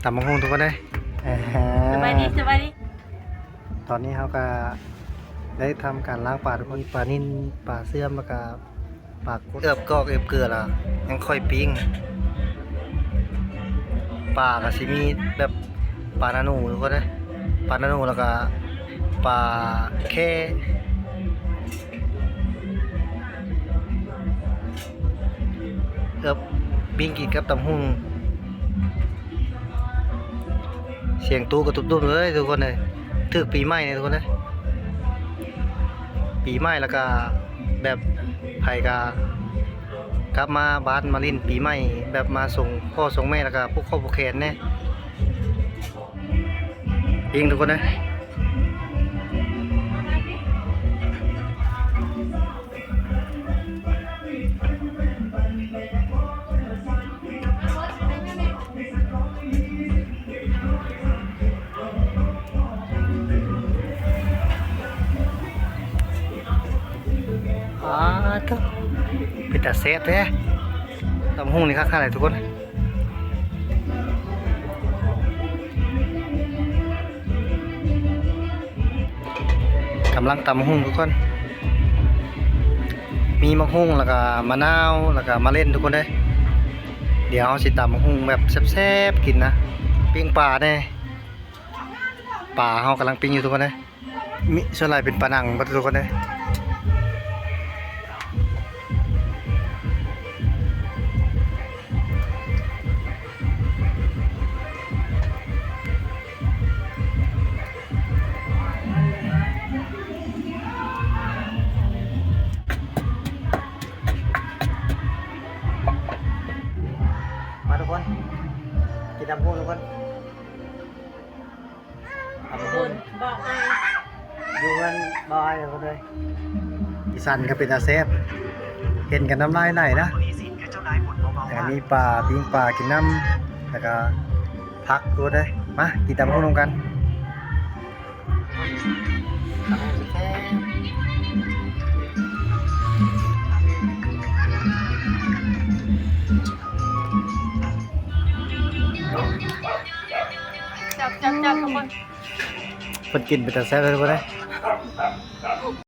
ຕຳບັກຫຸ່ງທຸກຄົນເດີ. ສະບາຍດີ ສະບາຍດີ. ຕອນນີ້ເຮົາກະໄດ້ທຳການລ້າງປາທຸກຄົນ, ມີປານິນ, ປາເຊື່ອມ ແລ້ວກະປາກົບ ເອືອບກອກເອືອບເກືອ ແລ້ວຍັງຄ່ອຍປີ້ງ. ປາກະຊິມີແບບປານາໂນທຸກຄົນເດີ, ປານາໂນ ແລ້ວກະປາແຄ. ເອີບ ປີ້ງກິນກັບຕຳຫຸ່ງ. ສຽງຕູ້ກະຕຸບໆເລີຍທຸກຄົນເອີຍ. ຖືກປີໃໝ່ນີ້ທຸກຄົນເອີຍ, ປີໃໝ່ ແລ້ວກະແບບໃຜກະກັບມາບ້ານມາຫຼິ້ນປີໃໝ່, ແບບມາສົ່ງພໍ່ສົ່ງແມ່ ແລ້ວກະຜູກຂໍ້ຜູກແຂນແດ່. ປີ້ງທຸກຄົນເອີຍ. ອາ ເປັນຕາແຊບແທ້. ຕຳຫຸ່ງນີ້ຄັກຂະໜາດໃດທຸກຄົນ. ກຳລັງຕຳບັກຫຸ່ງທຸກຄົນ, ມີບັກຫຸ່ງ ແລ້ວກະມະນາວ ແລ້ວກະມາເລັ່ນທຸກຄົນເດີ. ດຽວເຮົາຊິຕຳບັກຫຸ່ງແບບແຊບໆກິນນະ. ປີ້ງປາແດ່, ປາເຮົາກຳລັງປີ້ງຢູ່ທຸກຄົນເດີ. ມີ ສ່ວນຫຼາຍເປັນປານັງເບິດທຸກຄົນເດີ. ມາທຸກຄົນ ກິນຕຳບັກຫຸ່ງທຸກຄົນ. ຕຳບັກຫຸ່ງ ຢູ່ເຮືອນບ່າວອ້າຍເພິ່ນເລີຍ. ສີສັນກະເປັນຕາແຊບ, ເຫັນກະນ້ຳລາຍໄຫຼນະ. ແລ້ວກະມີປາ, ປີ້ງປາກິນນຳ ແລ້ວກະຜັກໂຕເດີ. ມາກິນຕຳບັກຫຸ່ງນຳກັນ. ແຊບໆໆ ທຸກຄົນ. ເພິ່ນກິນເປັນຕາແຊບເລີຍທຸກຄົນເອີຍ.